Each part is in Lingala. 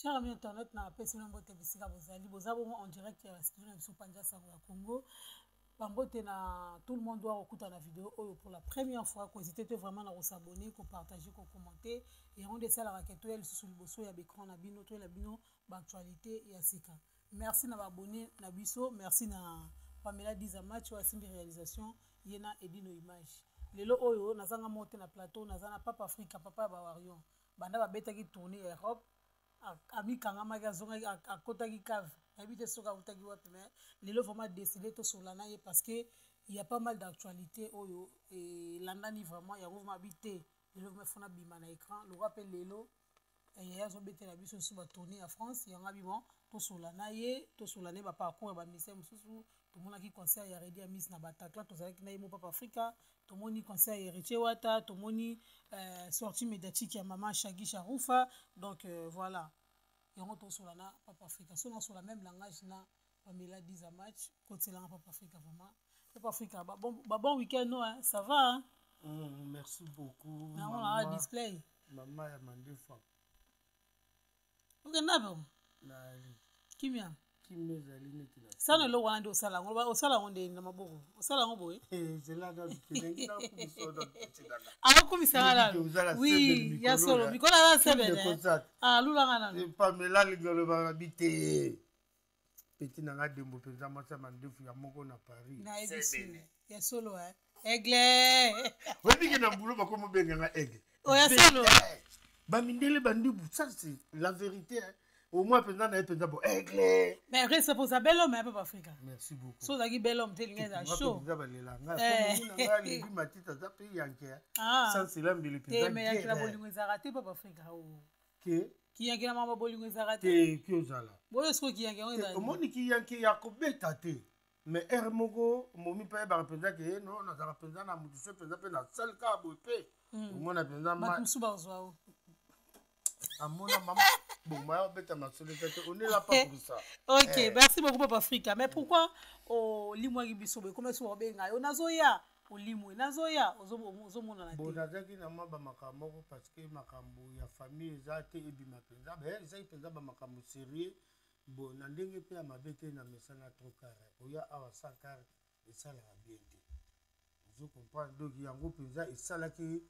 Cher ami internaute, na pesi bino mbote bisika bozali. Boza bongo en direct ya studio na biso Panza Sango ya Congo. Bambote na tout le monde oyo akokuta na video oyo pour la première fois. Ko hésiter te vraiment na ko s'abonner, ko partager, ko commenter. Yango nde esalaka ke toya lisusu liboso ya b'écran na bino, toyela bino ba actualité ya sika. Merci na ba abonnés na biso, merci na Pamela Diza Match oyo asimbi réalisation ye na Edino Image. Lelo oyo nazanga moko te na plateau, naza na Papa Africa, papa ya ba Warriors. Banda babetaki tournée ya Europe, amikangamaki, azongaki, akotaki cave. Nayebi te soki awutaki wapi, mais lelo vraiment décidé tosolola na ye parce que il y a pas mal d'actualités oyo elandani vraiment, yango vraiment abi te lelo vraiment faut nabima na écran lokola mpe lelo yaya azobetela biso lisusu ba tournée ya France, yango abi bon tosolola na ye, tosolola na ye ba parcours ya ba musiciens mosusu. Tomonaki concert ya Reddy Amisi na Bataclan, tozalaki na ye mo Papa Africa, tomoni concert ya Héritier Wata, tomoni sortie médiatique ya Maman Shaggy Sharufa. Donc voilà, yango tosola na Papa Africa. So nasola même langage na Pamela Diza Match, kotelanga Papa Africa vraiment. Papa Africa, ba bon, ba bon week-end non, hein, ça va hein? Merci beaucoup. Na on a display. Maman ya Mandefa. Okenda bon? Nali. Kimia. Kimia ezali neti na Sana eloko wana nde osala yango, loba, osala yango nde na maboko. Osala yango boye? Eh, zela na bikelenge na kumisa na petit na nga. Akokumisa nga nanu. Lobi ke ozala Oui, sebene ya mikolo solo. ya Mikolo aza Film sebene, de eh. concert. Ah, lula nga nanu. Eh, Pamela alingi aloba na bi te. Petit na nga Dembo mpenza mwasi ya mandefu ya moko na Paris. Nayebi Sebene. si. Ya solo, eh. Aigle. Oyebi ke na boulot bakomi obenga nga aigle. Oh, ya solo. Eh, ba mindele ba ndibu, ça c'est la vérité, hein. Au moins mpenza na ye mpenza bo aigle. Mais reste pour ça bel homme, hein, Papa Africa. Merci beaucoup. So ozalaki bel homme te, linga eza chaud. Mpenza balela nga. Eh. Mpo na nga alingi matita aza mpe yanke, hein. Ah. Sans cela mbele mpenza Te, mais yanke na guerre. bolingo ezalaka te, Papa Africa. Oh. Ke? Kiyanke na mama bolingo ezalaka te. Te, ki ozala. Boyo sikoyo kiyanke yango Te, ezala. omoni kiyanke ya kobeta te. Mais heure moko momi mpe ayebaka mpenza ke ye no nazalaka mpenza na motu so mpenza mpe nasali kaka boye mpe. Omona mpenza ma Bato mosusu bazwa o. Amona mama bon maya obeta masolo eza te, on est là pas pour ça. Ok, Eh. merci beaucoup Papa Africa. Mais pourquoi olimwaki biso boye? Comment est-ce que obenga yo nazoya olimwe nazoya ozomonana te? Bon, nazalaki na mwa bamakambo moko parce que makambo ya famille eza te ebima mpenza. Ba ezalaki mpenza ba makambo sérieux. Bon, na ndenge mpe ya mabe te na mesana trop carré. Oya awa sans carré esalaka bien te. Ozo comprendre? Donc yango mpenza esalaki,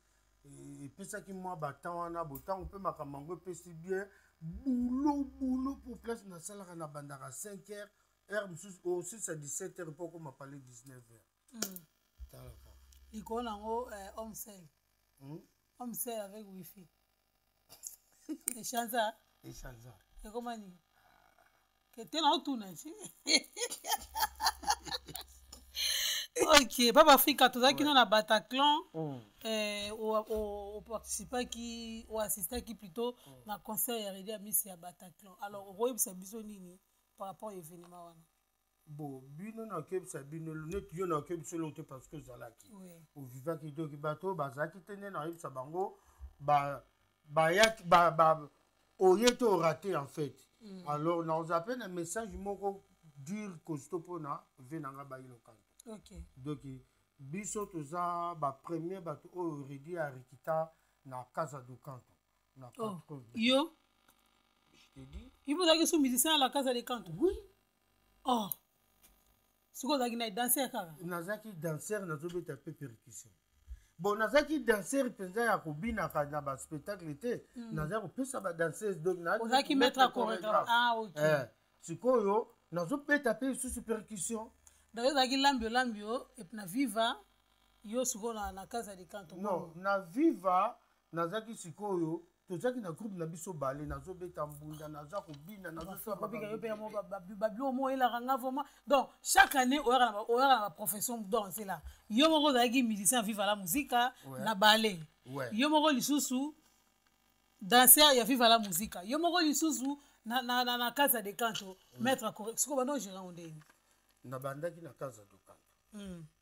epesaki mwa ba temps wana, bo ntango mpe makambo yango epesi bien. Boulot, boulot pour place nasalaka na bandaka 5 heures, heure mosusu osisa 17 heures mpo okoma palais 19 heures. Tala kaka. Likolo nango homme seul. Homme seul avec wifi. Echanza. Echanza. Ekoma nini? Ke te na otuna ti. Ok, Papa Africa, tozalaki no na Bataclan. O participaki, o assistaki plutôt na concert ya Reddy Amisi ya Bataclan. Alors, okoyebisa biso nini par rapport à événement wana? Bon, bino na koyebisa bino, neti yo na koyebisa eloko te parce que ozalaki. Ovivaki, donc bato oyo bazalaki te nde na koyebisa bango, ba, bayaki, ba, ba, oye te oraté en fait. Alors, nakozala mpe na message moko dur costaud mpona ve na nga Bayilo Kanto. Donc, biso toza ba premier bato oyo Reddy ya Rikita na Casa do Canto. Na Oh, quatre-vingt. yo? Je te dis. Yo ozalaki sous musicien à la Casa de Canto? Oui. Oh. Sikoyo ozalaki na danseur kaka? Nazalaki danseur, nazobeta pe percussion. Bon, nazalaki danseur mpenza ya kobinaka na ba spectacle te. Nazalaki kopesa ba danseuse, donc nazalaki Ozalaki maître ya chorégraphe. Ah, ok. Sikoyo, nazobeta pe lisusu percussion. Donc, ozalaki lambio lambio, et puis na Viva, yo sikoyo na Casa de Canto. Non, na Viva, nazalaki sikoyo, tozalaki na groupe na biso bale, nazobeta mbunda, naza kobina, nazosala Ba makambo yo pe ya mo, ebele. ba, ba, ba biloko moko oyelaka nga vraiment. Donc, chaque année, oyaka na ba, oyaka na ba profession, donc, c'est là. Yo moko ozalaki musicien Viva la Musica, na ballet. Yo moko lisusu, danseur ya Viva la Musica. Yo moko lisusu, na Casa de Canto, maître correct. Sikoyo banda ogérer yango ndenge nini? Nabandaki na Casa de Canto.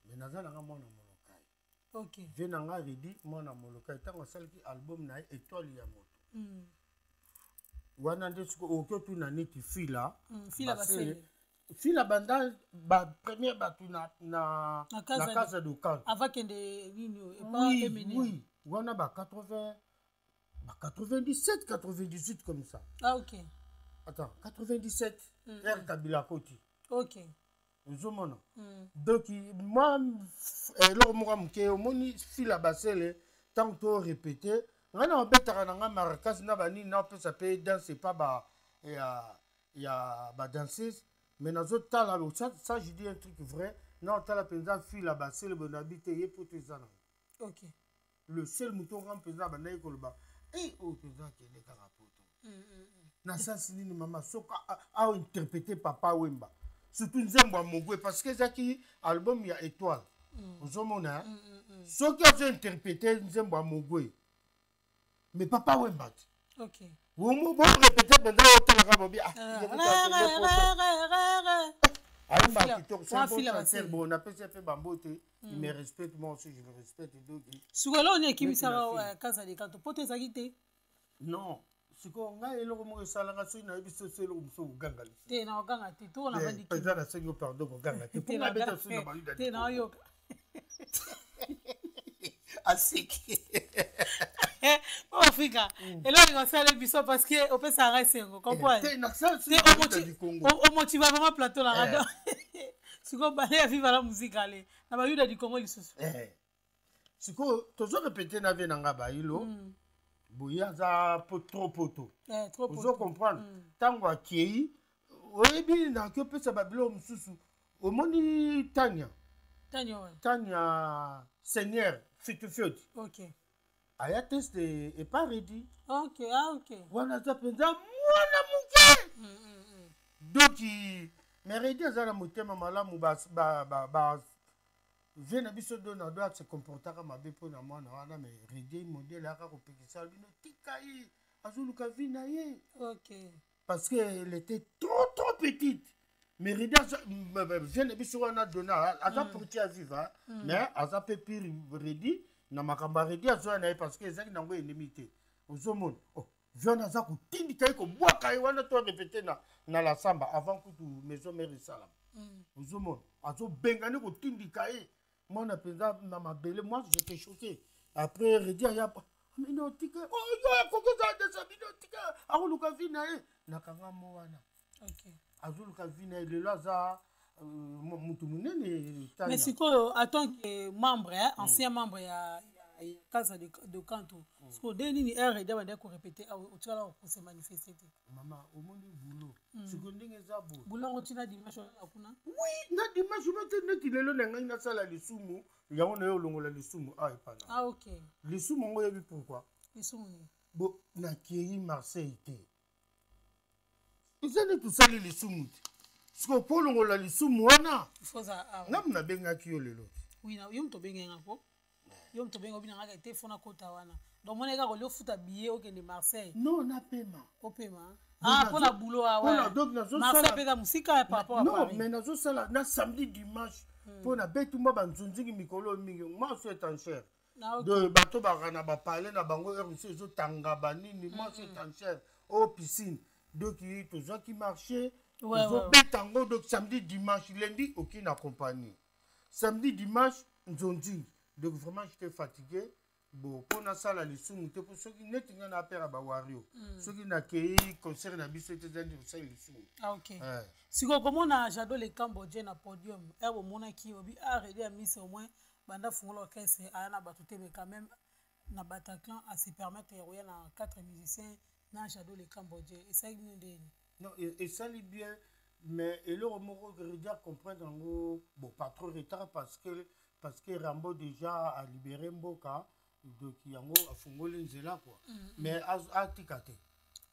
Mais naza nanga mwana Molokai. Vie na nga Reddy mwana Molokai ntango asalaki album na ye Étoile ya moto. Wana nde sikoyo okoki otuna neti Fila, Fila Basele. Basele. Fila banda ba premier bato Na na Casa Casa do Canto. Avant kende nini oyo, epa Oui, Emene. oui. Wana ba 80, ba 97, 98 comme ça. Ah, ok. Attends, 97 R Kabila akoti. Ok. Ozomona. Donc moi, eloko moko ya moke, omoni fila basele, ntango to répété, ngai na obetaka na ngai maracas na banini, naopesa mpe danse epa ba ya badanseuse, mais nazotala ça, ça je dis un truc vrai, naotala mpenza fila basele boye, nabi te ye poto eza nango. Le seul moto nga mpenza abandaki koloba e oyo mpenza akende kaka poto na sasi nini, mama, soki ainterprété Papa Wemba, surtout nzembo ya Mogwe, parce que ezaki album ya Étoile. Ozomona, soki azointerprété nzembo ya Mogwe, mais Papa Wemba te. Borépété mpenza, otalaka bobi ayemba kitoko, c'est un bon chanteur. Bon, napesi mpe bambote, il me respecte, moi aussi je le respecte, donc Sikoyo eloko nini ekimisaka Casa de Canto? Poto ezalaki te? Non, sikoyo ngai eloko moko esalaka, soki nayebi soso eloko mosusu, koganga lisusu. Te, na koganga te, to navandi. Mpenza nasengi yo pardon, koganga te mpo nabeta soki na bayuda. Te, naoyoka. Aseki. Po Afrika eloko ninga osala biso, parce que opesaka ngai esengo, comprendre omotiva vraiment plateau na nga. Sikoyo bale ya Viva la Musique, ale na bayuda du Congo lisusu. Sikoyo tozo répété na vie na nga bayilo boye, aza po trop poto. Ozo comprendre, ntango akei, oyebi naki opesa babiloko mosusu, omoni Tania. Tania. Tania Seigneur Fitufioti. Aya test epa Redi. Ok, ah, ok. Wana aza mpenza mwana moke. Donc mais Redi aza na motema malamu, ba vie na biso do na do ase comportaka mabe mpo na mwana wana, mais Redi modele aka kopekisa bino, tika ye, azoluka vie na ye. Parce que elle était trop trop petite, mais Redi vie na biso wana dona aza portier ya Viva, mais aza mpe pire Redi na makambo ya Redi azoya na ye, parce que ezalaki nango ennemi te. Ozomona, oh, vieux aza kotindika ye, kobwaka ye wana to répété na la samba avant kutu Maison Mère esalama. Ozomona, azobengani, kotindika ye mwana mpenza na mabele. Moi j'étais choqué. Après Redi aya bino, tika oyo akoki ozala desa bino, tika, akoluka vie na ye, nakanga mo wana. Azoluka vie na ye, lelo aza motu monene. Mais sikoyo, en tant que membre, hein, ancien membre ya Casa de Canto, sikoyo nde nini rd bandaki korépété, otikala kose manifeste te? Mama, omoni boulot sikoyo ndenge eza boye. Boulot yango ntina dimanche ozala kuna? Oui, na dimanche obe te, neti lelo na ngai nasala lisumu yango na ye, olongola lisumu awa epana. Ah, ok. Lisumu yango oyebi pourquoi? Lisumu nini? Bo nakei Marseille te, eza nde tosali lisumu te. Sikoyo mpo olongola lisumu wana, ngamu nabengaki yo lelo te. Oui, yo moto obengenga ko, yo moto obenga, obina ngaka te, fona kota wana. Donc mona kaka olie ofuta billet, okende Marseille. Non, napema. Opema, ah, mpona boulot awa. Donc Marseille mpe eza mosika par rapport à Non, mais nazosala na samedi, dimanche, mpo nabeti mwa banzunzingi mikolo mingi, mwasi est en chair. De bato baka na bapale na bango, heure mosusu ezotanga banini, mwasi est en chair o piscine. Donc tozwaki marché, tozobeta yango. Donc samedi, dimanche, lundi oki na compagnie, samedi, dimanche nzonzingi. Donc vraiment j'étais fatigué. Bon, mpo nasala lisumu te, mpo soki neti ngai na apera bawario, soki nakei concert na biso ete eza nde kosala lisumu. Ah, ok. Sikoyo komona Jado le Cambodgien na podium, ere bomonaki obi Redi ya Miss, au moins banda fungola orchestre aya na bato te, mais quand même na Bataclan ase permettre ya koya na quatre musiciens na Jado le Cambodgien, esali bino ndeni? Non, esali bien, mais eloko moko Redi comprendre yango, bon, pas trop retard, parce que Rambo déjà a libéré mboka, donc yango afungoli nzela quoi. Mais atika te.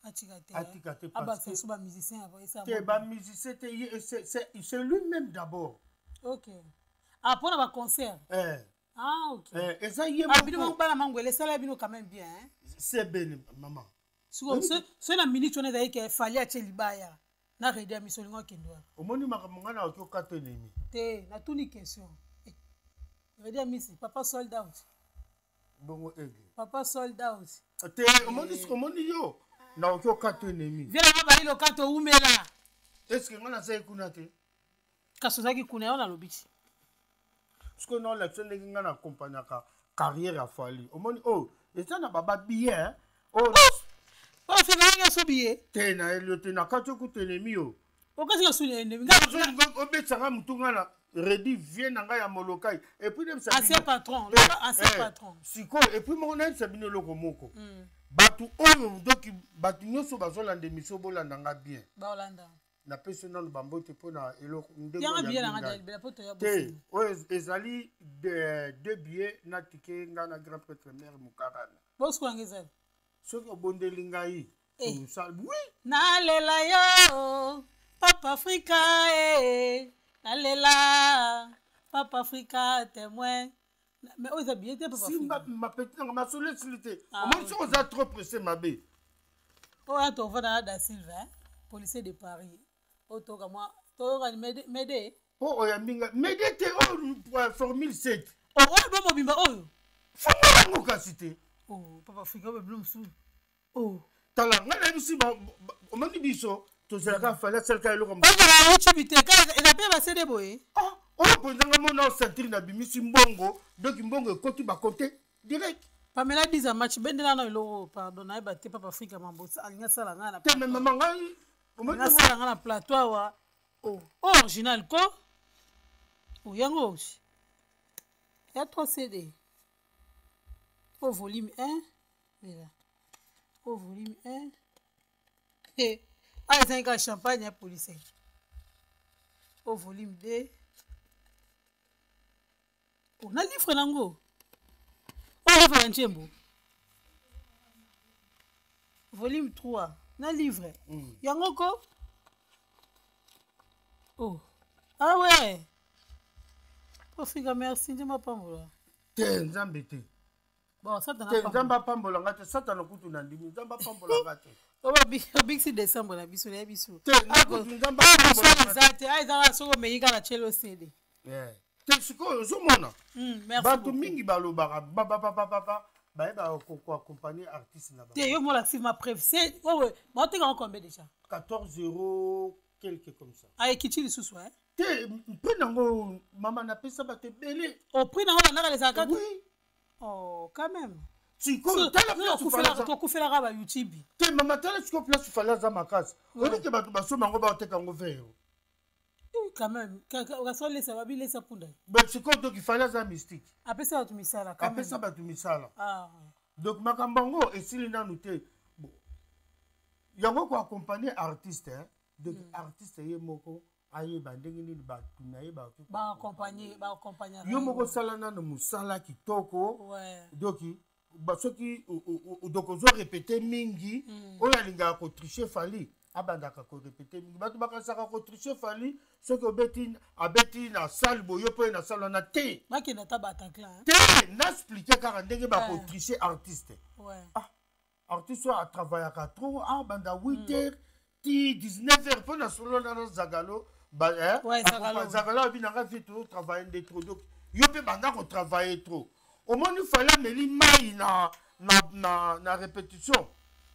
Atika te. Atika te. Parce que bamusicien te, bamusicien te, c'est lui-même d'abord. Ok, ah, mpona baconcert. Eh. Ah, ok. Eh, eza ye. Ah, bino bana mangwele, esala bino quand même bien, hein? C'est bene, mama. Sikoyo soki na minute wana ezali ke Fally atie libaya na Redi ya Miso, olingo akende wapi? Omoni makambo ngai nakoki okata enemi. Te, natuni question. Redi ya Misi, papa sold out. Bongo aigle. Papa sold out. Te, omoni siko, omoni yo nakoki okata enemi. Vielanga bayilo kata oumela. Est ce que ngai nazali kuna te? Kasi ozalaki kuna, yo nalobi ti. Sikoyo naolakisa ndenge ngai na accompagnaka carrière ya Fally. Omoni oyo eza na baba bien oyo. Oyo. Afrika yango so biye. Te na elio te na kati okuta ennemi yo. Okasi ka suni ennemi. Obetisa mutu nga na redi vie na ngai ya Molokai. Et puis nayebisa ancien patron, ancien patron. Sikoyo et puis moko nayebisa bino eloko moko. Bato oyo donc bato nyonso bazolanda émission, bolanda nga bien. Baolanda. Napesi nano bambote mpona eloko ndenge te oyo ezali deux billets na ticket ngai na grand prêtre mare Mokarana. Boswanga ezali. Soki obondeli ngai, oui. Nalela yo Papa Afrika, eh. Nalela Papa Afrika témoin. Mais oyo eza billet te, Papa. Simba mapeti nanga, masolo esili te. Omoni soki oza trop pressé, mabe. Oyo tovanda na Da Silva, policier de Paris, oyo toyoka mwa toyoka mede. Mpo oyambi nga mede te, oyo formule 7. Oyo bo mobimba oyo. Fungola yango kasi te. Oh, Papa Afrika, oyo bilo mosusu. Oh. Tala, ngai nayebisi, omoni biso tozalaka, Fally asalaka eloko. Ozala YouTube te, eza mpe basede boye. Oyo mpenza nga mona ceinture, nabimisi mbongo, donc mbongo ekoti bakote direct. Pamela Diza match, bendela na eloko, pardon, nayeba te. Papa Afrika, mambo alingi asala ngai na te. Mais mama, ngai alingi asala ngai na plateau awa. Oh, original ko o yango ya 3 CD o volume 1 ela o volume 1. Awa ezangi kaka champagne ya policier. O volume 2 o na livre nango oyo livre ya nzembo, volume 3 na livre yango ko. Oh, ah ouais, Profika, merci, nzembo apambola. Te, Nzambe te. Bon, Satana. Te, Nzambe apambola nga te. Satana kutu na ndimi, Nzambe apambola nga te. Obikisi décembre na biso, nayebi biso. Te, nga kutu Nzambe apambola nga te. Te, ezaka soki omei kaka na tielo CD. Te, sikoyo ozomona bato mingi balobaka bababababa, bayebaka koaccompagner artiste na. Te, yo molakisi ma preuve, c'est oyo baotekaka combien déjà? 14 € quelque comme ça. Ah, ekiti lisusu, eh? Te, mpe nango mama, napesa bato ebele. Au prix nango bandaka ezalaka. Oui. Oh, quand même. Sikoyo tala. Tokufelaka ba YouTube. Te mama, tala sikoyo place Fally aza makasi. Oyebi bato basomba yango, baoteka yango 20 €. Quand même, kasolesa babilesa punda. Bon, sikoyo donc Fally aza mystique. Apesa bato misala. Apesa bato misala. Donc makambo yango esili nanu te. Yango koaccompagner artiste, hein? Donc artiste ye moko ayeba ndenge nini bato na ye. Baaccompagner. Yo moko osala nano mosala kitoko. Donc soki donc ozorépéter mingi, oyo alingaka kotricher Fally abandaka korépéter mingi. Bato bakanisaka kotricher Fally soki obeti, abeti na salle boye, mpo ye na salle wana te. Bakende ata Bataclan. Te, naexpliquer kaka ndenge bakotricher artiste. Ah, artiste oyo atravaillaka trop, abanda 8 heures ti 19 heures mpo na solo na Zagalo. Zagalo abi nanga vie tozotravaille nde trop. Donc yo mpe banda kotravaille trop. Omoni Fally ameli mai na répétition,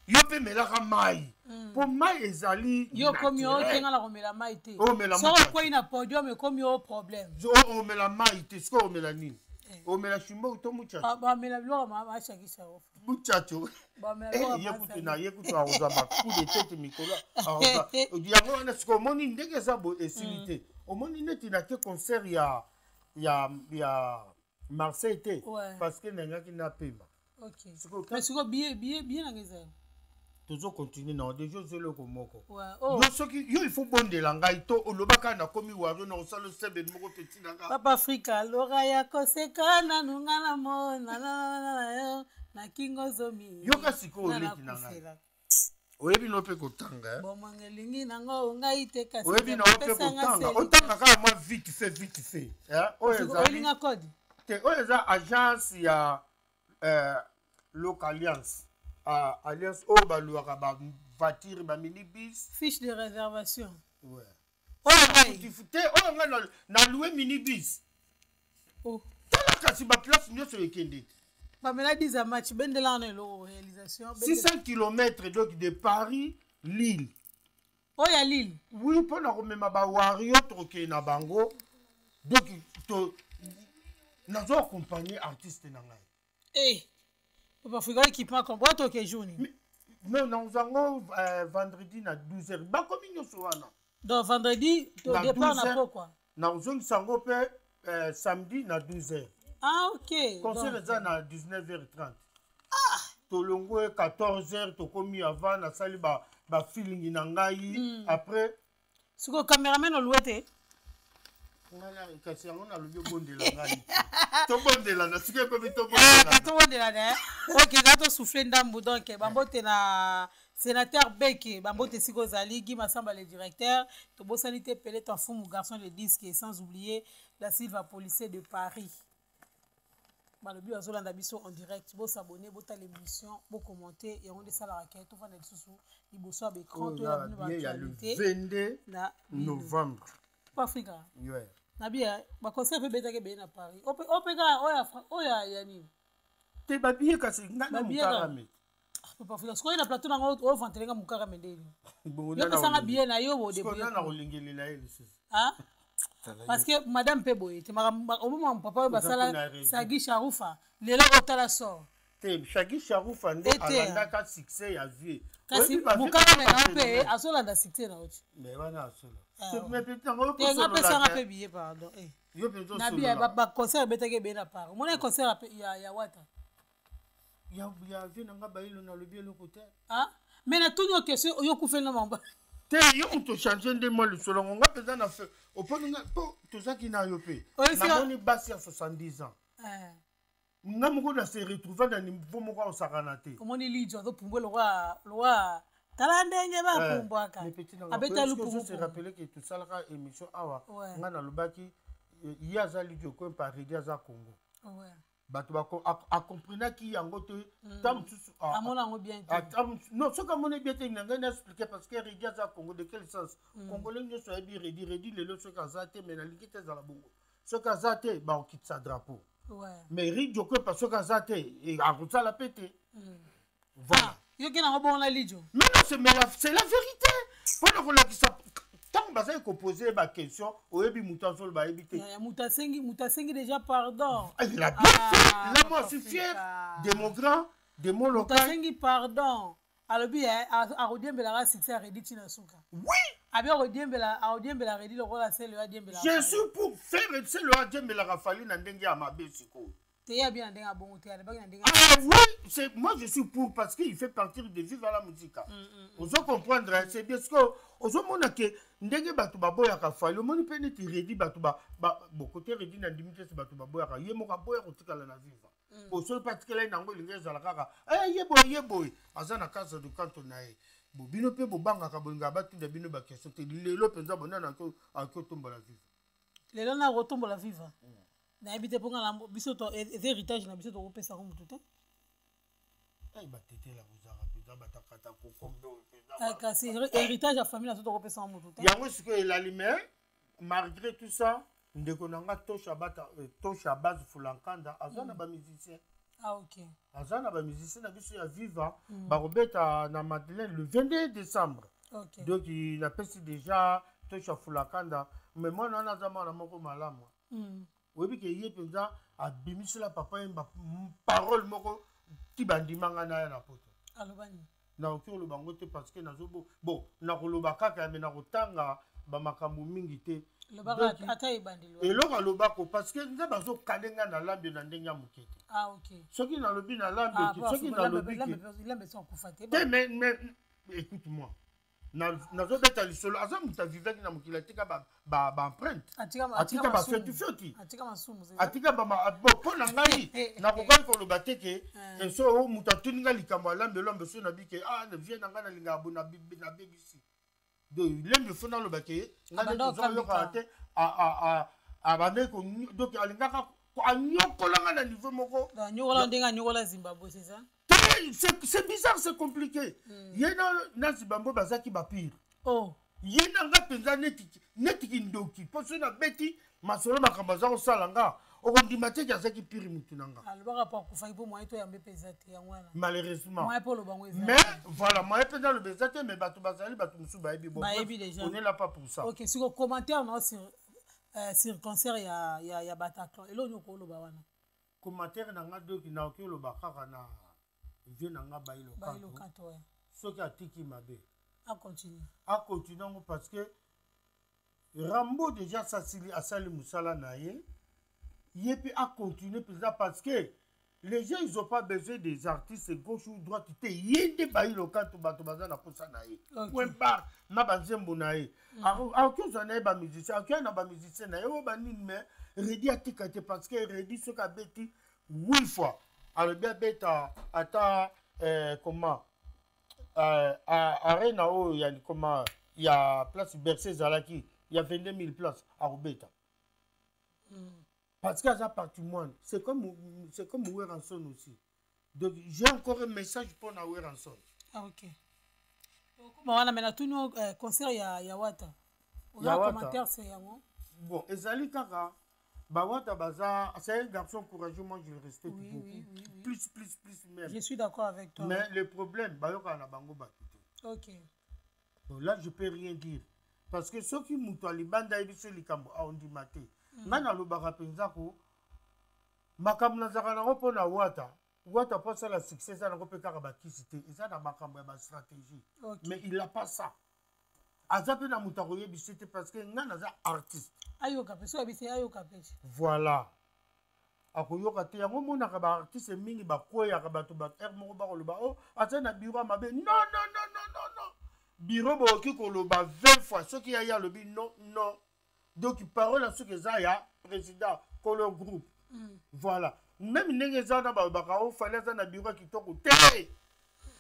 yo mpe melaka mai, mpo mai ezali. Yo komi otenga na komela mai te. Soki okwei na podium, ekomi o problème. Omela mai te, sikoyo omela nini? Omela shimbo to muchacho? Bamela biloko mashakisa. Muchacho ye kutu na ye kutu akozwa bacoup de tête mikolo yango wana. Sikoyo omoni ndenge eza boye, esili te. Omoni neti nake concert ya Marseille te, parce que nangaki napema. Sikoyo billet nanga ezali. Tozocontinuer nango déjà, ozo eloko moko. Yo soki yo il faut bondela ngai to olobaka nakomi wario na kosala osebeli moko peti na nga. Papa Afrika, lora ya koseka nanu nga na mona yo na kingo zomi. Yoka sikoyo, oleki na ngai, oyebi no mpe kotanga. Bomwango elingi nango ngai te kasi. Oyebi na mpe kotanga, otanga kaka mwa vite fait, vite fait. Oyo ezali olinga code. Te, oyo eza agence ya Loc Alliance, alliance oyo baluwaka bavoiture, baminibus. Fiche de réservation. Ouais. Oyo ngai. Te, oyo ngai nalouer minibus. Oh. Tala kasi baplace nyonso ekende. Pamela Diza match, bendela wana eloko réalisation. 600 km donc de Paris Lille. Oyo ya Lille? Oui, mpona komema bawario, tokokende na bango. Donc to nazo accompagner artiste na ngai. Eh, Papa Afrika, équipement complet, toke jour nini? Non, nakozwa yango vendredi na 12 heures, bakomi nyonso wana. Donc vendredi to départ na pokwa. Nakozongisa yango mpe samedi na 12 heures. Ah, ok. Concert eza na 19 h 30. Ah! Tolongwe 14 heures, tokomi avant, nasali bafeeling na ngai. Après Sikoyo cameraman olue te? Kasi yango nalobi, obondela ngai, tobondelana soki ekomi. Tobondelana. Ok, za tosouffle ndambu. Donc bambote na sénateur Beke, bambote esika ozali, Guy Masamba le directeur, tobosani te Pele Tafumu, garçon de disque, et sans oublier la Silva, policier de Paris. Balobi bazolanda biso en direct. Bosabone, botala émission, bokommente, yango nde esalaka ke tofanda lisusu liboso ya baécran, toyela bino baactualité. 22 novembre. Po Afrika na bia baconcert mpe ebetaki ebele na Paris. Ope kaka oyo ya nini? Te, babillet kasi ngai na mokarame. Papa Afrika, sikoyo na plateau nango ovantelenga mokarame ndeni yo pesanga billet na yo. Bodena na kolingelela ye lisusu. Parce que madame mpe boye te, omoma papa oyo basala Sagi Sharufa, lelo otala sort. Te, Shagi Sharufa nde alandaka succès ya vie. Kasi mokarame na mpe azolanda succès na oti. Mais wana asolo. Te, nga pesanga mpe billet, pardon. Na bia baconcert ebetaki ebele na Paris, omona concert ya Wata. Ya vie na nga bayilo, nalobi eloko te. Mais natuni yo question, yo okufeli na mamba. Te, yo moto ochange nde mwa lisolo yango. Nga mpenza na oponi nga mpo tozaki na yo mpe namoni basi ya 70 ans, nga moko na se retrouve na niveau moko akosakana te. Omoni lijo azopumbwe lokwa, tala ndenge bapumbwaka. Abeta lupumu. Se rappeler ke tosalaka émission awa, nga nalobaki ye aza Lidio Kwempa, Redi aza Congo. Bato akomprenaki yango te. Ta mosusu amona yango bien te. Non, soki amoni bien te, na ngai na expliquer parce que Redi aza Congo. De quel sens? Congolais nyonso ayebi Redi. Redi lelo soki aza te, mais nalingi te ezala bongo, soki aza te, bakokitisa drapeau. Mais Ridio Kwepa soki aza te, akosala mpe te. Voilà. Yoki nango bongo na Lidio. Mais non, c'est mais la, c'est la vérité. Mpona kolakisa ntango bazali kopose baquestion, oyebi moto azoloba, ayebi te. Moto asengi déjà pardon. Il a bien fait là. Moi, je suis fier de mon grand, de mon local. Moto asengi pardon, alobi akodiembelaka succès ya Redi ntina suka. Abi akodiembela Redi lokola Sele adiembela. Je suis pour faire Sele adiembelaka Fali na ndenge ya mabe sikoyo. Te, ya bien na ndenge ya bongo te, alobaki na ndenge. Ah oui, c'est moi, je suis pour, parce qu'il fait partie de Viva la Musica. Ozo comprendre, c'est bien ce que ozomona ke ndenge bato baboyaka Fali, omoni mpe neti Redi, bato bon, côté Redi na ndimi te, bato baboyaka ye moko, aboya kotikala na Viva. Po soki mpe atikala ye nango, elingi ezala kaka ye boye, ye boye aza na casa de canto na ye. Bo bino mpe bobangaka, bolingaka batinda bino baquestion te. Lelo mpenza bonana aki otombola Viva? Lelo na kotombola Viva, nayebi te, mpo nga biso eza héritage na biso, tokopesako motu te. Batetela kozala mpenza batakata kokombe. Kasi héritage ya famille na biso, tokopesaka motu te. Yango sikoyo elali. Mais malgré tout ça, ndeko na nga Tosha Bata, Tosha Base Fulankanda aza na bamusicien. Ah, ok. Aza na bamusicien na biso ya Viva, bakobeta na Madeleine le 22 décembre. Donc napesi déjà Tosha Fulakanda. Mais mwana wana aza mwana moko malamu. Oyebi ke ye mpenza abimisela papa Yemba parole moko ti bandimanga na ya na Poto. Alobani? Nakoki koloba yango te parce que nazobo, bon, nakoloba kaka, me nakotanga bamakambo mingi te. Eloko alobako, parce que nzambe azokale ngai na lambe na ndenge ya moke te. Ah, okay. Soki nalobi na lambe te, soki nalobi te, mais écoute moi, nazobeta lisolo, aza moto avivaki na mokili, atika baempreinte, atika bafiotifioki, atika mpo na ngai. Nakokaki koloba te ke so moto atuni ngai likambo ya lambe, lambe so nabi ke ah, vie na ngai nalingaka bo, nabebisi. Donc lembe fo naloba ke ngai nde tozoyokaka te, abandaki, donc alingaka anyokolanga na niveau moko. Anyokola ndenge anyokola Zimbabwe, c'est ça? C'est bizarre, c'est compliqué. Ye na Zimbabwe bazalaki bapire. Oh. Ye na nga mpenza neti kindoki, mpo soki nabeti masolo, makambo aza kosala nga, okondima teki azalaki pire mutu na nga. Alobaka mpo akufaki, mpo moyen toyambe mpe eza te, yango wana. Malheureusement. Moyen mpo oloba yango eza. Mais voilà, moyen mpenza aloba eza te, mais bato bazali, bato mosusu bayebi. Bon, bayebi déjà. On est là pas pour ça. Ok, siko commentaire na sur concert ya Bataclan, eloko nini okoloba wana? Commentaire na nga, doki nakoki oloba kaka na vie na nga Bailo. Kanto. Soki atiki mabe. A continuer. A continuer yango parce que Rambo déjà asasili asali mosala na ye. Ye mpe a continuer mpenza parce que les gens ils ont pas besoin des artistes gauche ou droite te. Ye nde bayi lokanto bato baza na posa na ye. Ok. Point barre na banzembo na ye. Akoki ozwa na ye ba musicien, akoki na ba musicien na ye oyo banini, mais Reddy atika te parce que Reddy soki abeti 8 fois alobi abeta ata comment arena oyo ya comment ya place Bercy ezalaki ya 22 000 places akobeta. Parce que aza patrimoine, c'est comme Werrason aussi. Donc j'ai encore un message pour na Werrason. Ah, ok. Okoma wana, mais natuni concert ya Wata. Ya oza Wata. Commentaire c'est yango. Bon, ezali kaka bawata baza, c'est un garçon courageux, moi je le respecte beaucoup, plus plus plus même. Je suis d'accord avec toi. Mais le problème, bayokaka na bango bato te. Donc là je peux rien dire parce que soki moto alibanda ayebi so likambo aondima te. Ngai nalobaka mpenza ko makambo nazalaka nango mpo na Wata. Wata mpo asala succès eza nango mpe kaka bakisi te, eza na makambo ya bastratégie. Mais il a pas ça, aza mpe na moto akoyebisa te parce que ngai naza artiste. Ayoka mpe so oyebisi ayoka mpe. Voilà, akoyoka te. Yango omonaka baartiste mingi bakweyaka bato bato heure moko bakoloba o aza na bureau ya mabe. Non, non, non, non, non, non, bureau bokoki koloba 20 fois, soki yaye alobi non, non. Donc parole ya soki eza ya président kolo groupe. Voilà, même ndenge eza wana, balobaka o Fally aza na bureau ya kitoko te.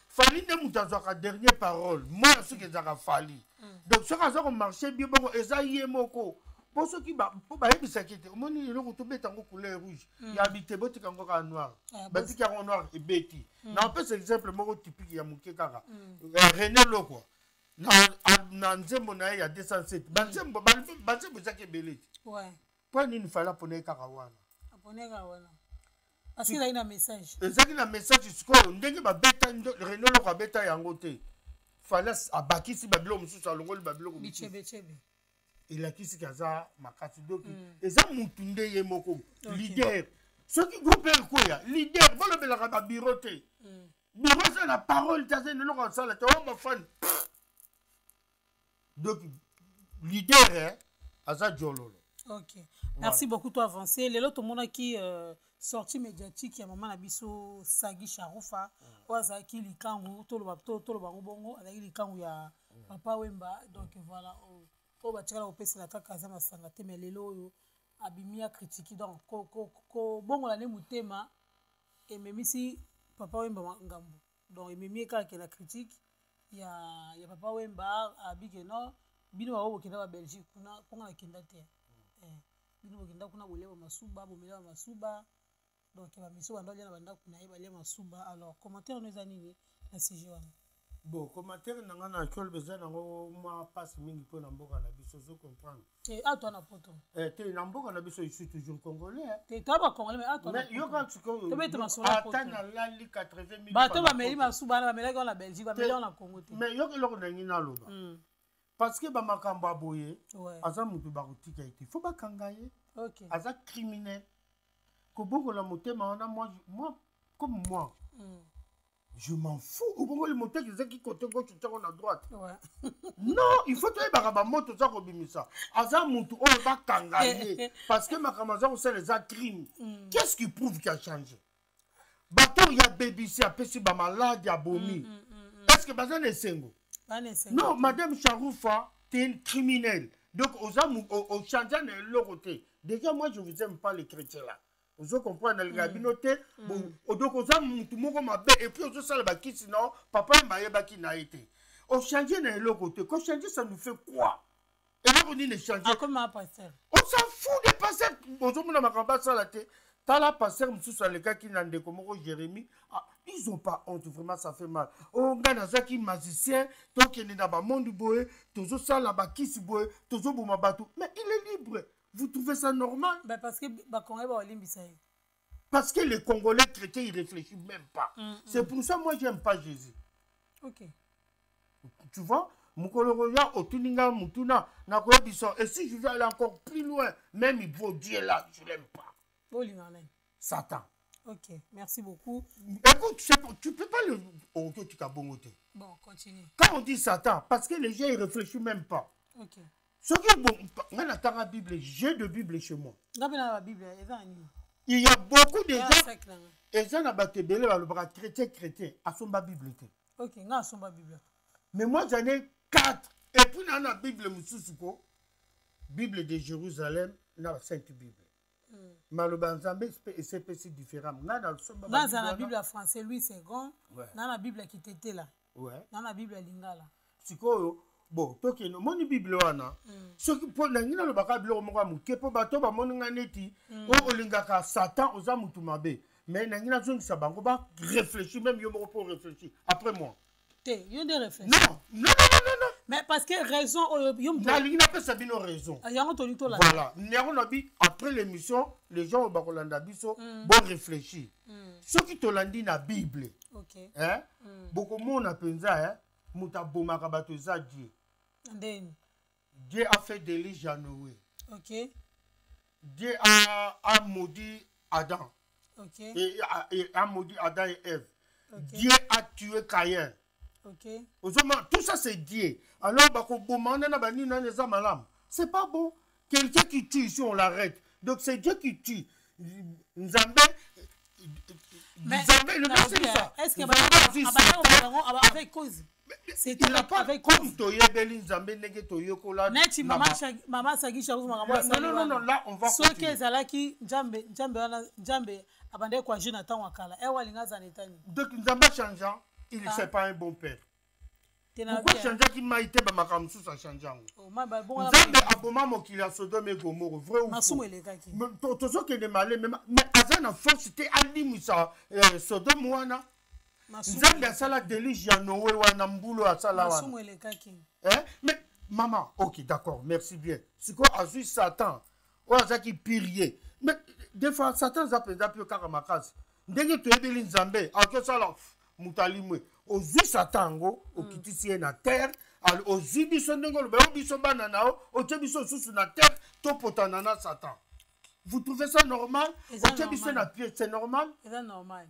Fally nde moto azwaka dernier parole. Mwana soki ezalaka Fally. Donc soki aza komarche bien bongo, eza ye moko mpo soki mpo bayebisaki te, omoni eloko tobeta yango couleur rouge ya bite, botika yango kaka noir. Batiki yango noir, ebeti. Na opesa exemple moko typique ya moke kaka. René Lokwa na nzembo na ye ya 207, banzembo ezaki ebele te. Mpo nini Fally apona ye kaka wana? Apona kaka wana parce que ezalaki na message. Ezalaki na message. Sikoyo ndenge babeta, René Lokwa abeta yango te, Fally abakisi babiloko mosusu, alongoli babiloko mosusu. Bichebechebe. Elakisi aza makasi. Donc eza mutu nde ye moko leader. Soki groupe ekoya, leader bolobelaka babureau te. Bureau eza na parole te, aza eloko asala te oyo bafani. Donc leader aza Jololo. Ok, merci beaucoup. To avancé. Lelo tomonaki sortie médiatique ya mama na biso Sagi Sharufa oyo azalaki likangu, toloba yango bongo, azalaki likangu ya Papa Wemba. Donc voilà, oyo batikala kopesela kaka aza masanga te, mais lelo oyo abimi acritiquer. Donc kobongola nde motema ememisi Papa Wemba ngambo. Donc ememi ye kaka ke na critique ya Papa Wemba abike non, bino bango bokenda ba Belgique kuna mponga nakenda te. Bino bokenda kuna bolia bamasuba, bomela bamasuba. Donc bamiso banda olia na bandako na ye, balia masuba. Alors commentaire no eza nini na sujet wana? Bon, commentaire na nga na kolbe eza nango mwa mpasi mingi mpo na mboka na biso, ozo comprendre. Te, awa na poto. Te, na mboka na biso, je suis toujours congolais. Te, toa bacongolais, mais awa Mais yoka sikoyo. Tobete masolo ya Ata poto. nalali 80 000 Bato fois na bameli poto. masuba wana, bamelaki wana na Belgique, bameli wana na Congo te. Mais yoka eloko na ngai naloba. Parce que bamakambo ya boye, aza moto bakotika ye te, fo bakanga ye. Aza criminel. Kobokola motema wana, moi, comme moi, je m'en fous. Obongoli moteki ezaki côté gauche, otiako na droite. Non, il faut toyebaka bamoto oza kobimisa. Aza mutu oyo bakanga ye parce que makambo aza kosala eza crime. Qu'est-ce qui prouve qu'il a changé? Bato oyo ya bbc apesi bamaladi, abomi, est ce que baza na esengo? Bana esengo. Non, madame Charoufa, t'es une criminelle. Donc oza ochange na eloko te. Déjà moi je vous aime pas, les chrétiens là, ozo comprendre, nalingaka bino te. Donc oza mutu moko mabe et puis ozosala bakisi na papa Yemba ayebaki na ye te. Ochange na eloko te. Kochange, ça nous fait quoi? Eloko nini echange? Akoma pasteur. On s'en fout de pasteur. Ozomona makambo asala te. Tala pasteur mosusu alekaki na ndeko moko Jérémie. Ah, ils ont pas honte, vraiment ça fait mal. O ngai nazalaki magicien, tokende na bamondu boye, tozosala bakisi boye, tozoboma bato, mais il est libre. Vous trouvez ça normal? Ben, parce que bacongolais baolimbisa ye. Parce que les Congolais chrétiens, ils réfléchissent même pas. C'est pour ça moi j'aime pas Jésus. Tu vois, mokolo koya otuni nga mutuna, nakoyebisa. Et si je vais aller encore plus loin, même il vaut Dieu là, je l'aime pas. Bolingaka nani? Satan. Ok, merci beaucoup. Écoute, tu peux pas le. Ok, tu bongo te. Bon, continue. Quand on dit Satan, parce que les gens ils réfléchissent même pas. Ok. Ce qui est bon, on a Bible, j'ai de Bible chez moi. La Bible, il y a beaucoup de gens. Eza na bato ebele balobaka chrétien chrétien asomba Bible te. Ok, nga asomba Bible. Mais moi j'en ai quatre. Et puis na na Bible mosusu ko Bible de Jérusalem na Sainte Bible. Maloba Nzambe esepesi différent. Nga na somba Nga na Bible ya français Louis Segond, na na Bible ya Kitetela. Na na Bible ya Lingala. Sikoyo bon tokende omoni Bible wana soki mpo nangi nalobaka biloko moko ya moke mpo bato bamoni nga neti oyo olingaka Satan oza motu mabe, mais nangi nazongisa bango ba réfléchir, même yo moko mpo réfléchir après moi. Te, yo nde réfléchir. Non, non, non, non, non. Mais parce que raison oyo yo nalingi napesa bino raison. Yango tolingi tolanda. Voilà, yango nabi après l'émission, les gens oyo bakolanda biso bo réfléchir. Soki tolandi na Bible, hein, bokomona mpenza moto abomaka bato eza Dieu. Ndeni? Dieu a fait déluge à Noé. Dieu a maudit Adam. Et a maudit Adam et Ève. Dieu a tué Caïn. Tout ça c'est Dieu. Alors bakoboma na banini na eza malamu? C'est pas bon. Quelqu'un qui tue ici, on l'arrête. Donc c'est Dieu qui tue. Nzambe Nzambe le c'est ça. Est-ce que avec cause? C'est il n'a pas avec comme toyebeli Nzambe ndenge toyekola. Neti mama Sagisha makambo. Non, non, non, non, là on va soki ezalaki Nzambe, Nzambe wana, Nzambe abandaki koagir na ntango ya kala, ewa alinga aza na etani. Donc Nzambe changeant, il ne c'est pas un bon père. Pourquoi changeaki mai te? Bamakambo mosusu achange yango. Nzambe aboma mokili ya Sodome et Gomorrhe, vrai ou masumu elekaki. Tozokende maleme, mais aza na force te alimwisa Sodome wana. Nzambe asala déluge ya Noé wana, mbulu asala wana. Masumu elekaki. Mais maman, ok, d'accord, merci bien. Sikoyo azwi Satan oyo azalaki pirie, mais des fois Satan aza mpenza mpe kaka makasi ndenge toyebeli Nzambe akosala moto alimwe. Ozwi Satan yango, okitisi ye na terre, ozwi biso ndenge oloba yo biso bana na yo, otie biso lisusu na terre topotana na Satan. Vous trouvez ça normal? Otie biso na pied, c'est normal? Eza normal.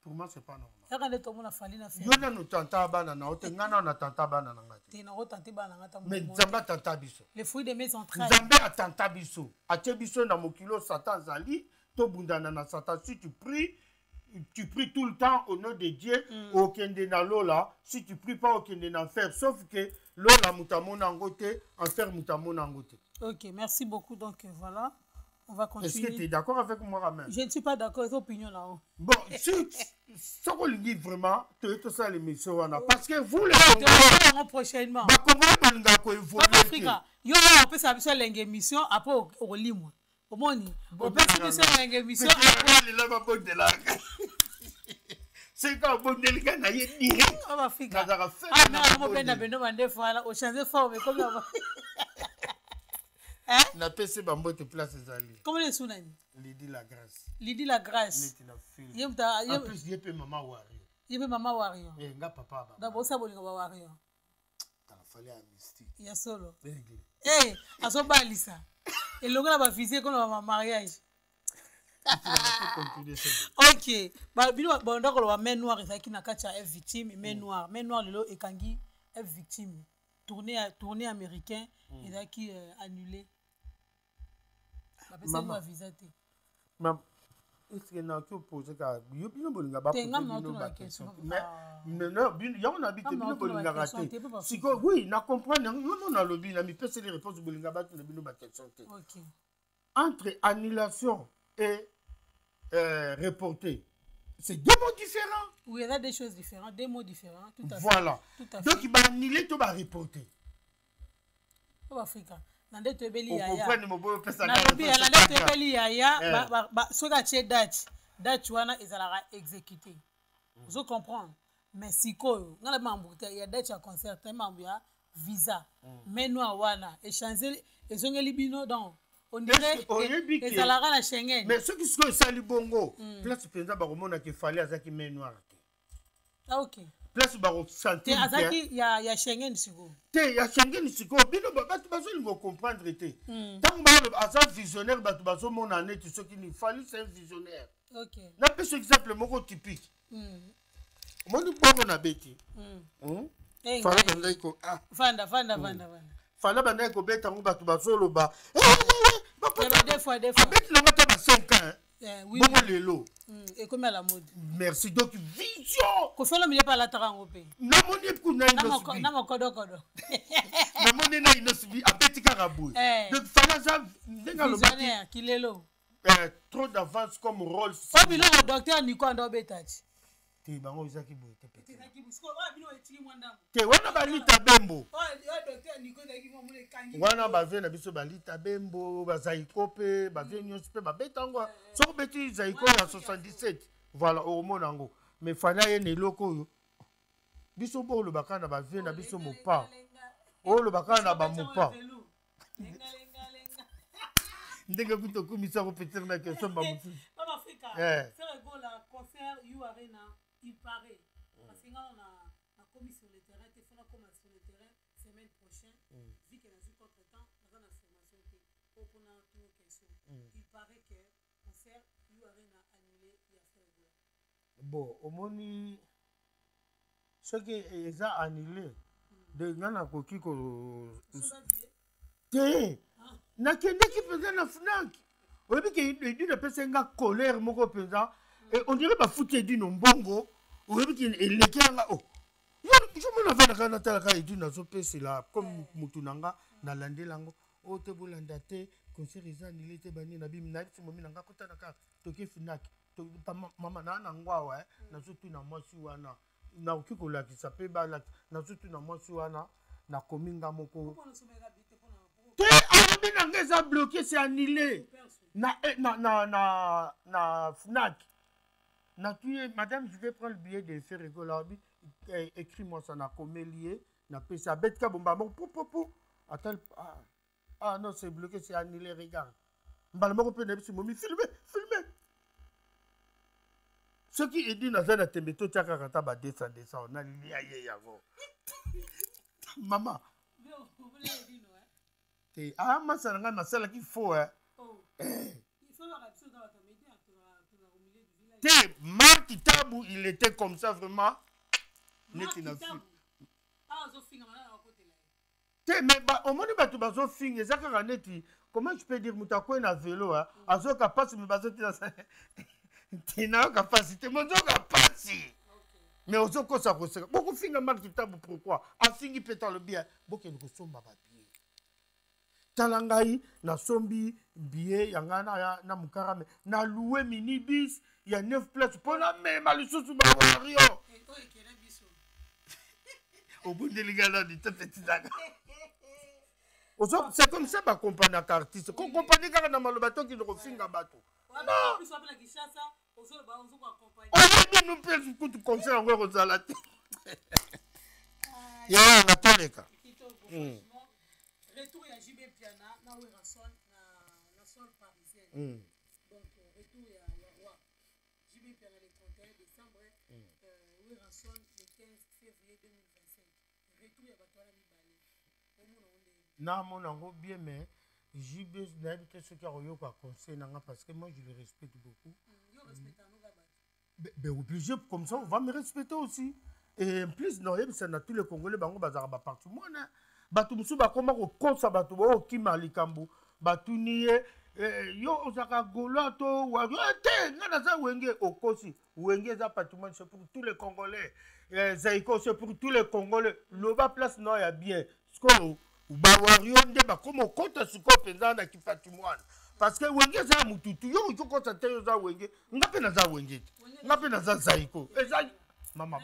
Pour moi, c'est pas normal. Yaka nde tomona Fally na Yo nano tanta bana na yo te, nga nano natanta bana na nga te. Te, nakotante bana na nga. Mais Nzambe atanta biso. Le fruit de mes entrailles. Nzambe atanta biso, atie biso na mokili oyo Satan azali, tobundana na Satan. Si tu pries, tu pries tout le temps au nom de Dieu, okende na lola. Si tu pries pas, okende na enfer. Sauf que lola moto amona yango te, enfer moto amona yango te. Ok, merci beaucoup. Donc voilà, on va continuer. Est-ce que tu es d'accord avec moi quand même? Je ne suis pas d'accord avec l'opinion là-haut. Bon, si soki olingi vraiment toye tosala l'émission wana, parce que vous les Congolais prochainement. Bacongolais balingaka koévoluer. Afrika yo wana opesa biso elenge émission, après okolimwa. Omoni, opesi biso elenge émission. Lelo babondelaka, soki abondelika na ye direct. Afrika nazalaka. Mopenda bendo mandefu wana ochange forme comme Napesi bambote place ezali. Comment lesu nani? Lidi la Grâce. Lidi la Grâce. Neti na film. En plus ye mpe mama Wario. Ye mpe mama Wario. Nga papa. Donc bosa bolingo ba Wario. Tala Fally ya mystique. Ya solo. Eh, azobalisa elongo na bavise kona ba mariage. Ok, bino banda koloba main noire ezalaki na kati ya F Victime. Main noire, main noire lelo ekangi F Victime. Tournée américain ezalaki annulé, bapesaki bavisa te. Est-ce nakoki opose kaka yo? Bino bolinga bapose bino baquestion, mais yango nabi te, bino bolingaka te. Sikoyo oui, na comprendre yango mo nalobi na mipeseli réponse. Bolinga batuna bino baquestion te. Entre annulation et reporter, c'est deux mots différents. Oui, il y a des choses différentes, deux mots différents, tout à fait. Voilà. Tout à fait. Donc baannule to bareporter? O Afrika, na nde toyebeli yaya, nalobi na nde toyebeli yaya, soki atie date, date wana ezalaka exécuté, ozo comprendre? Mais sikoyo nga na mambo ya date ya concert te, mambo ya visa, main noire wana échange ezongeli bino. Donc on dirait ezalaka na Schengen. Mais soki sikoyo esali bongo, place mpenza bakomonaka Fally azalaki main noire te. Ah, ok. Place bakosentir. Azalaki ya Schengen sikoyo. Te, ya Schengen sikoyo bino bato bazolinga comprendre te. Ntango baloba aza visionnaire, bato bazomona neti soki ni Fally c'est un visionnaire. Napesa exemple moko typique. Omoni bongo nabeti. Fala bandaki ko ah. Fanda fanda fanda fanda. Fala bandaki kobeta yango, bato bazoloba abeti nango ata ba 5 ans. Bongo lelo ekomi à la mode. Merci. Donc vision. Koffi Olomide mpe alataka yango mpe. Namoni kuna. Na mokodokodo. Namoni na Innoss'B abeti kaka boye. Donc Fala aza ndenge alobaki kilelo. Trop d'avance comme rôle. O biloko docteur Nico ando obeta ti. Te, bango ezaki boye te, pete te. Wana balita bembo wana, bavie na biso balita bembo, bazaiko mpe bavie nyonso mpe babeta yango. Soki obeti zaiko ya 77, voilà, okomona yango. Mais Fally aye na eloko oyo biso bo oloba kaka na bavie na biso mopa, oloba kaka na bamopa ndenge kuta okumisa ko peut-être na question bamosusu. Concert U Arena, il paraît, parce que nga na nakomi sur le terrain te, fona koma sur le terrain semaine prochaine, vu que nazwi contre temps, naza na formation te po mpona tuna question. Il paraît que concert U Arena annulé ya Ferre Gola. Bon, omoni, soki eza annulé de, nga nakoki ko te. Nakendeki mpenza na Fnac. Oyebi ke Edino apesaki nga colère moko mpenza, on dirait bafuti Edino mbongo. Oyebi ke eleki yanga o jomona avandaka, natalaka Edino azopesela comme mutu na nga, nalandela yango oyo te. Bolanda te, concert eza annulé te. Banini na bimi, nayebisi momi na nga, kota kaka toke Fnac. Mama naa na ngo awa, nazotuna mwasi wana, nakoki kolakisa mpe balakisa. Nazotuna mwasi wana, nakomi nga moko te. Alobi na nga eza bloqué, c'est annulé na Fnac. Natuye: "Madame, je vais prendre le billet de Ferre Gola." Alobi: "Écris-moi ça." Nakomeli ye, napesi, abetika bomba moko pupupu ata: "Ah, ah non, c'est bloqué, c'est annulé, regarde." Mbala moko mpe nayebisi momi: "Filme, filme." Soki edi naza na tembe, totya kaka ata ba 200 200, nalia ye yango. Mama te, ah, masa na ngai nasalaki faux, eh. Te, Mark Tabu, il était comme ça vraiment neti na te. Mais omoni bato bazofinga, eza kaka neti, comment je peux dire, moto akwei na velo, azoyoka mpasi, me bazotina te, nayoka mpasi te, mozoyoka mpasi, mais ozokosa koseka. Bokofinga Mark Tabu pourquoi? Afingi mpe to alobi bokende kosomba babillet. Tala ngai, nasombi billet ya ngai na mokarame, nalouer minibus ya 9 place mpo namema lisusu bawario. Obundeli ngai nani te, petitaka. C'est comme ça bakompanaka artiste, kokompane kaka na maloba, tokende kofinga bato. Non, oyebi nu mpe kutu concert yango ekozala te ya natoleka. Retour ya JB Mpiana na Werrason na sol parisien. Donc retour ya roi JB Mpiana le 31 décembre, Werrason le 15 février 2025. Retour ya bato wana mibale, omona ngo ndenge? Namona yango bien, mais JB, nayebi te soki akoyoka conseil na nga, parce que moi je le respecte beaucoup. Yo respecte yango kaka bato. Ben, obligé, comme ça on va me respecter aussi. Et en plus naoyebisa na tous les Congolais, bango bazalaka bapatrimoine. Bato mosusu bakoma kokosa bato baokima likambo. Batuni ye: "Yo ozalaka Gaulois to Wario?" "Te, nga naza Wenge." Okosi. Wenge eza patrimoine, c'est pour tous les Congolais. Zaiko, c'est pour tous les Congolais. Loba place na ya bien. Sikoyo bawario nde bakoma okota sikoyo mpenza na kipatrimoine, parce que Wenge eza ya mututu. Yo okoki okota te, yo oza Wenge, nga mpe naza Wenge te, nga mpe naza Zaiko. Eza mama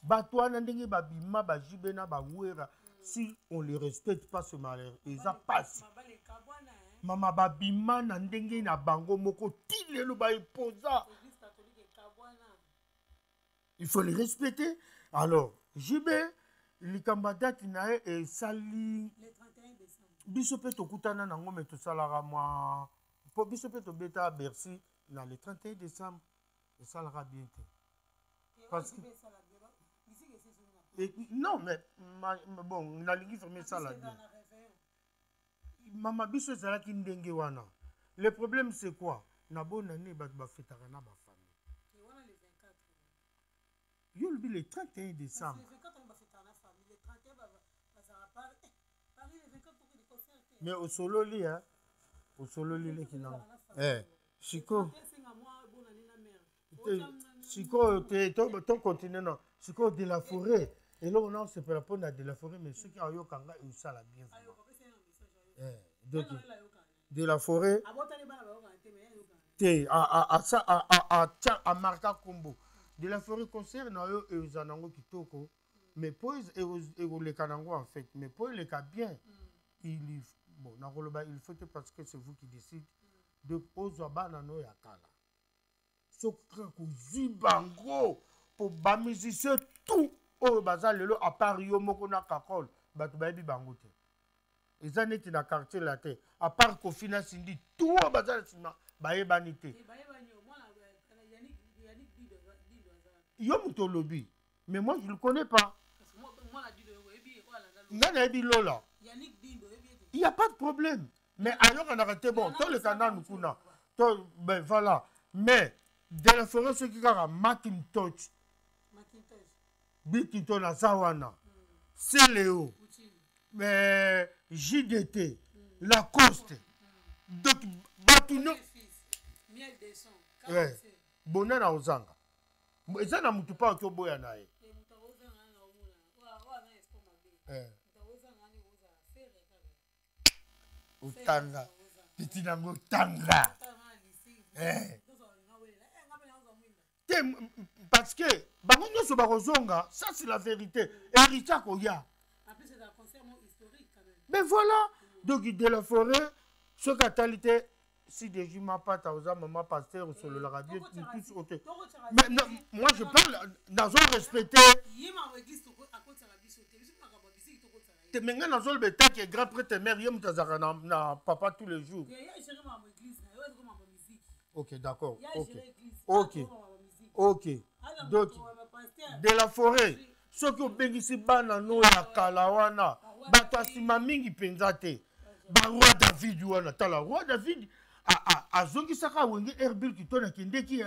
bato wana ndenge babima, baJB na baWera, si on les respecte pas, ce malheur eza pasi. Mama, babima na ndenge na bango moko, ti lelo baeposa, il faut les respecter. Alors JB, likambo ya date na ye esali biso mpe tokutana nango, me tosalaka mwa mpo biso mpe tobeta Bercy na le 31 décembre, esalaka bien te. Parce que et, non, mais bon, nalingi vraiment esala bien. Mama, biso ezalaki ndenge wana. Le problème, c'est quoi? Na bonne année bato bafetaka na bafamille. Yo olobi le 31 décembre. Mais osololi hein? Osololi leki nango. Eh, sikoyo sikoyo te to continue non sikoyo de la forêt eloko na osepela mpo na de la forêt mais soki ayoka nga esala bien vraiment eh, donc de la forêt te atya amarka nkombo de la forêt concert na yo eza nango kitoko mais mpo ekoleka nango en fait mais mpo eleka bien il bon nakoloba il faut te parce que c'est vous qui décide donc ozwa bana no ya kala soki kaka kozwi bango mpo bamusicien tout oyo baza lelo à part yo moko na kakol bato bayebi bango te eza neti na quartier latin à part kofi na sindi tout oyo baza na nsima bayebani te eh, yo moto olobi mais moi je le connais pas nga nayebi lola il y a pas de problème mais ayokanaka te bon toleka nanu kuna to ben voilà mais de la forêt soki kaka macintosh bikinto naza wana celeo mais jdt lacoste donc bato nyo bona na ozanga eza na motu mpa oki oboya na ye eh. Otanga peti nango otanga eh. Te parce que bango nyonso bakozonga ça c'est la vérité héritier akoya mais voilà donc de la forêt soki atali te si deji mapata oza mama pasteur osololaka bien tous ok mais non, moi je parle nazo respecte te me ngai nazoloba etake grand prêtre mare ye moto azalaka na, na papa tous les jours ok d'accord ok ok ok donc de la forêt soki obengisi bana no ya kala wana bato ya nsima mingi mpenza te baroi david wana tala roi david azongisaka wenge airbil kitona akendeki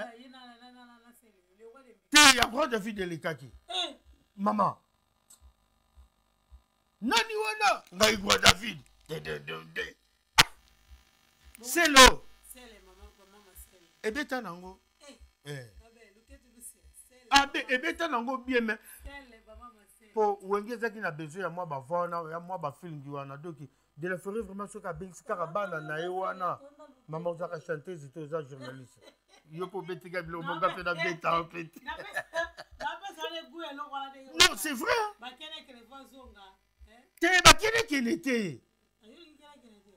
te ya roi david elekaki eh. mama nani wana ngai roi david dededede selo ebeta nango eh. eh. abe ebeta nango bien mais mpo wenge ezalaki na besoin ya mwa bavoi wana ya mwa bafilingi wana donc de la forêt vraiment soki abengisi kaka bana na ye wana mama ozalaka chanteuse te oza journaliste yo mpo obetika biloko monga mpe nabeta yo mpe te non c'est vrai te bakelekele te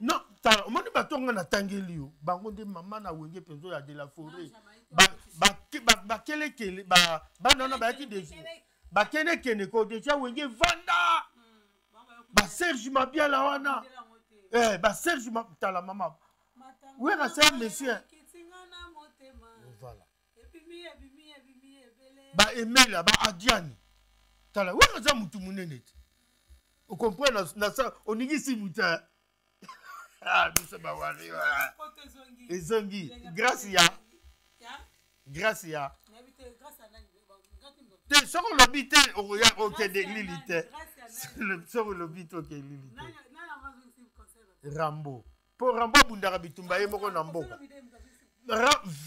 non tala omoni bato nga natangeli yo bango nde mama na wenge mpenza ya de la forêt bakelekele bana wana bayaki deja bakelekele ko deja wenge vanda baserge mabiala wana eh, baserge tala mama wera c'est un monsieur voilà ba emelia ba adiani tala wera aza mutu munene te okomprendre na sa oningisi mutu eh. ah, biso bawari ezongi grâce ya grâce ya te soki olobi te okoya okende lili te soki olobi te okende lili te rambo mpo rambo abundaka bitumba ye moko na mboka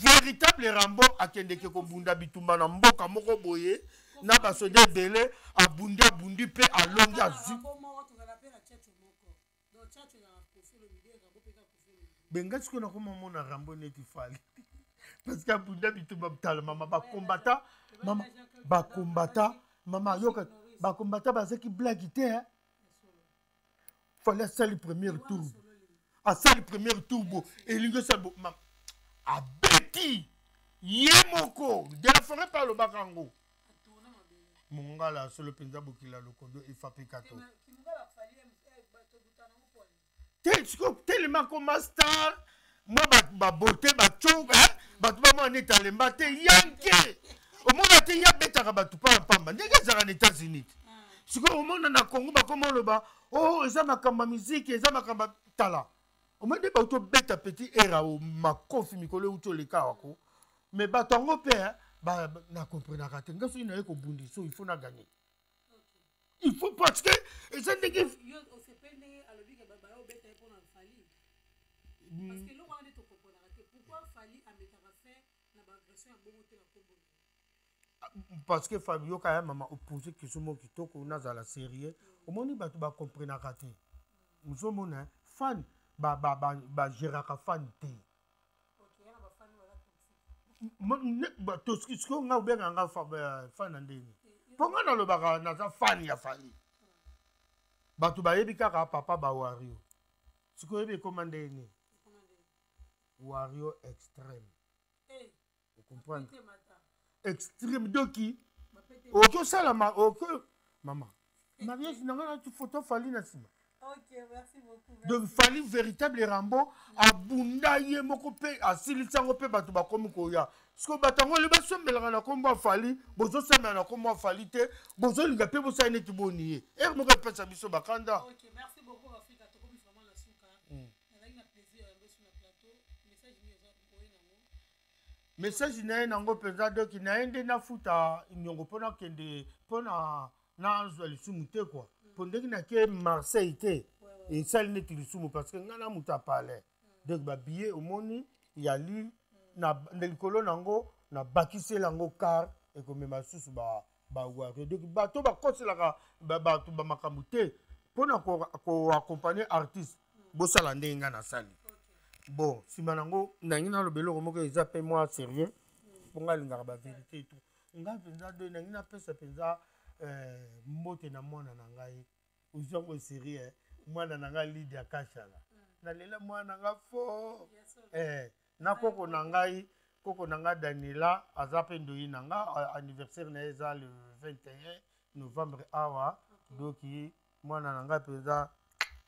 véritable rambo akendeke kobunda bitumba na mboka moko boye na basoda ebele abundi abundi mpe alongi azwi benga sikoyo nakoma mona rambo neti fali parce que abunda bitumba tala mama bakombata mama bakombata mama yoka bakombata bazaki blage te hein? Fallait asali première tour asali première tour bo elingi osala bo abeti ye moko de la forêt mpe alobaka yango mongala solo mpenza bokila lokondo efapekato te sikoyo telema akoma star mwa babote baco bato bamona neti alemba te yanke omona te ye abetaka bato pamba pamba ndenge ezalaka na états-unis te sikoyo omona na congo bakoma oloba o oh, eza makambo ya miziki eza makambo tala. Omoni nde bauti obeta petit era makofi mikolo euti oleka awa ko. Mais bato yango mpe na comprenaka te. Nga soki naye kobundisa il faut na gagner. Il faut parce que eza ndenge Parce que eloko wana nde tokomprenaka te, pourquoi Fally ametaka fin na baagression ya bongo te na nkombo na ye? Parce que Fabi, yoka ya mama, opose question moko kitoko, nazala sérieux. Omoni, bato bakomprenaka te. Ozomona fan bagéraka fan te. Sikoyo nga obenga nga fan na ndenge mpo nga nalobaka naza fan ya Fally. Bato bayebi kaka papa bawario. Sikoyo oyebi ekoma ndenge nini? Wario extrême, ocomprendre? Extrême, doki okoki osalama, okoki mama mariage na ngai nati photo Fally na nsima. Donc Fally, véritable Rambo, abunda ye moko mpe asilisi yango mpe bato bakomi koya. Sikoyo bato yango ole basombelaka na nkombo ya Fally, bozosambela na nkombo ya Fally te, bozolinga mpe bosala neti boni ye ere moko epesa biso bakanda. Ok, merci beaucoup Afrika. Tokomi vraiment na suka. Nazalaki na plaisir ya mbesu na plateau. Message nini oza oye nango? Message na ye nango mpenza, doki na ye nde nafuta niongo mpo nakende, mpo na nazwa lisumu te kua, mpo ndenge nake Marseille te, esali neti lisumu parce que ngai na moto ya palais. Donc babillet omoni ya Lille na likolo nango, nabakiseli yango car ekomema lisusu bawario. Donc bato bakoselaka bato bamakambo te mpona koaccompagne artiste. Bosala ndenge ngai nasali. Bon, nsima nango nangi naloba eloko moko eza mpe mwa sérieux, mpo ngai alingaka bavérité et tout. Ngai mpenza de nangi napesa mpenza mbote na mwana na ngai ozwango série, mwana na ngai Lidia Kashala. Nalela mwana na ngai fort, na koko na ngai, koko na ngai Daniela, aza mpe ndoyi na nga. Anniversaire na ye eza le 21 novembre awa. Doki mwana na ngai mpenza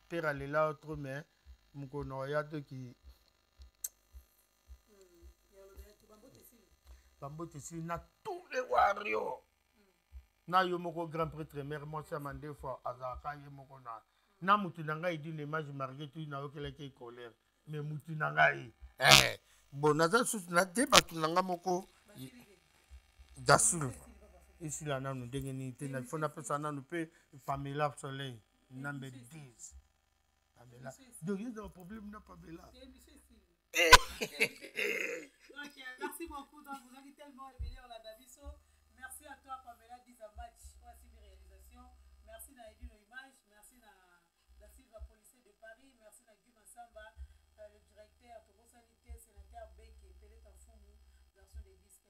pere alela trop, mais mokolo na oya doki bambote esili na tous les warriors, na yo moko grand prêtre, mare mwasi ya mandefa azalaka ye moko na mutu na ngai dine image marge tu nayokelaki colère, mais mutu na ngai bon, naza lisusu na te, bato na ngai moko Dasilva esila nanu ndenge nini te. Fo napesa nanu mpe Pamela Soleil nambe 10 Pamela. Donc ye ezaka problème na Pamela. Ok, merci beaucoup. Donc, vous avez tellement aimé Orlando Biso. Merci à toi, Pamela Dizamach, voici mes réalisations. Merci à Edino Image. Merci à Da Silva, policier de Paris. Merci à Guy Massamba, le directeur, Togo Sanité, sénateur Beke, Peleta Fumu, garçon de 10.